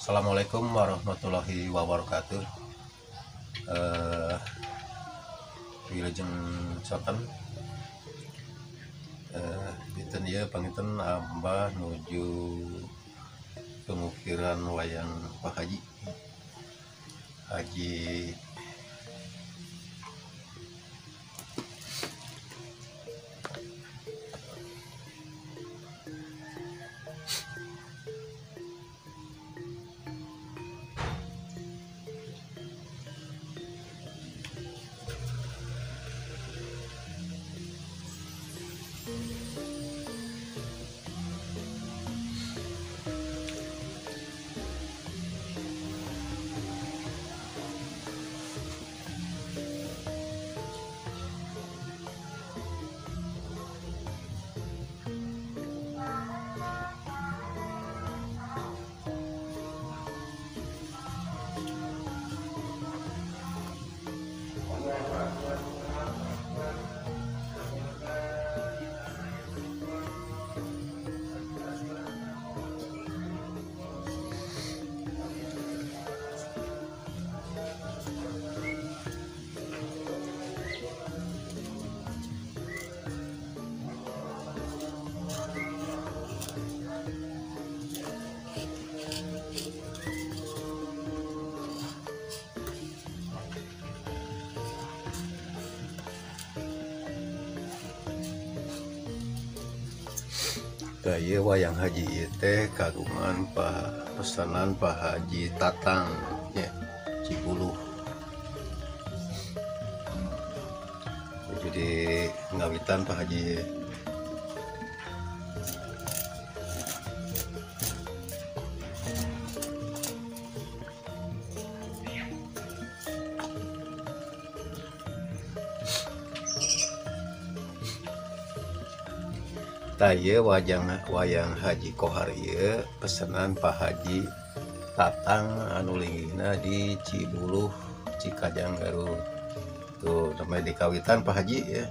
Assalamualaikum warahmatullahi wabarakatuh. Wilujeng sonten. Dinten ieu panginten Abah nuju pengukiran wayang Pak Haji. Haji Ieu wayang Haji ieu teh kagungan pesanan Pak Haji Tatang nya Cibuluh. Jadi ngawitan Pak Haji. Tah ieu wayang Haji Kohar ieu pesanan Pak Haji Tatang anu linggihna di Cibuluh, Cikajang, Garut. Tuh namanya di kawitan Pak Haji ya.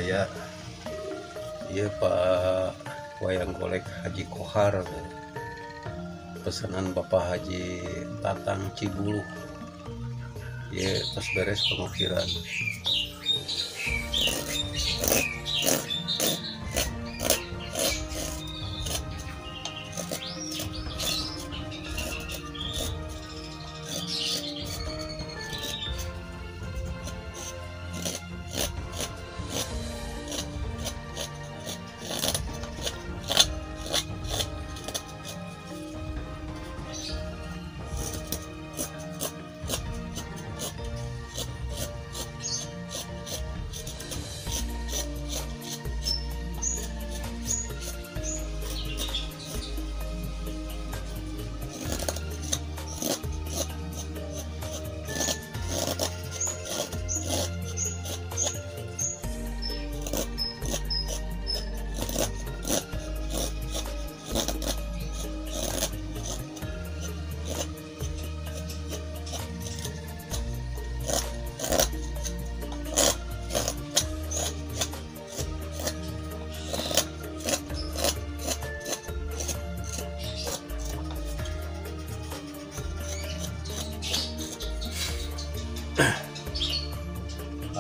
sadaya. Ieu Pak wayang golek Haji Kohar, pesanan Bapak Haji Tatang Cibuluh. Ieu tos beres pengukiran.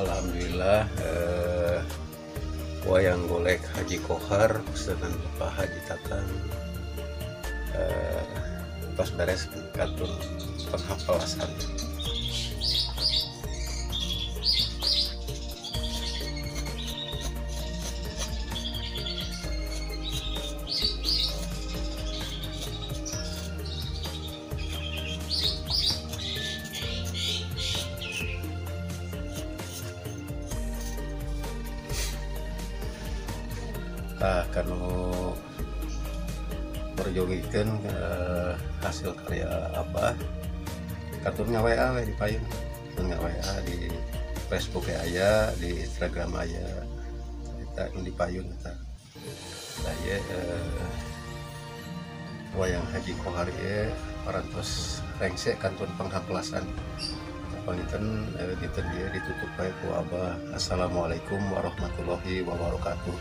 Alhamdulillah wayang golek Haji Kohar pesanan Bapak Haji Tatang tos beres kantun penghaplasan. Tah kanu perjogikeun hasil karya Abah kantun nga-WA we di payun, nga-WA di Facebook aya, di Instagram aya, eta nu di payun eta. Tah ieu wayang Haji Kohar ieu parantos rengse kantun penghaplasan. Panginten dinten ieu ditutup bae ku Abah. Assalamualaikum warahmatullahi wabarakatuh.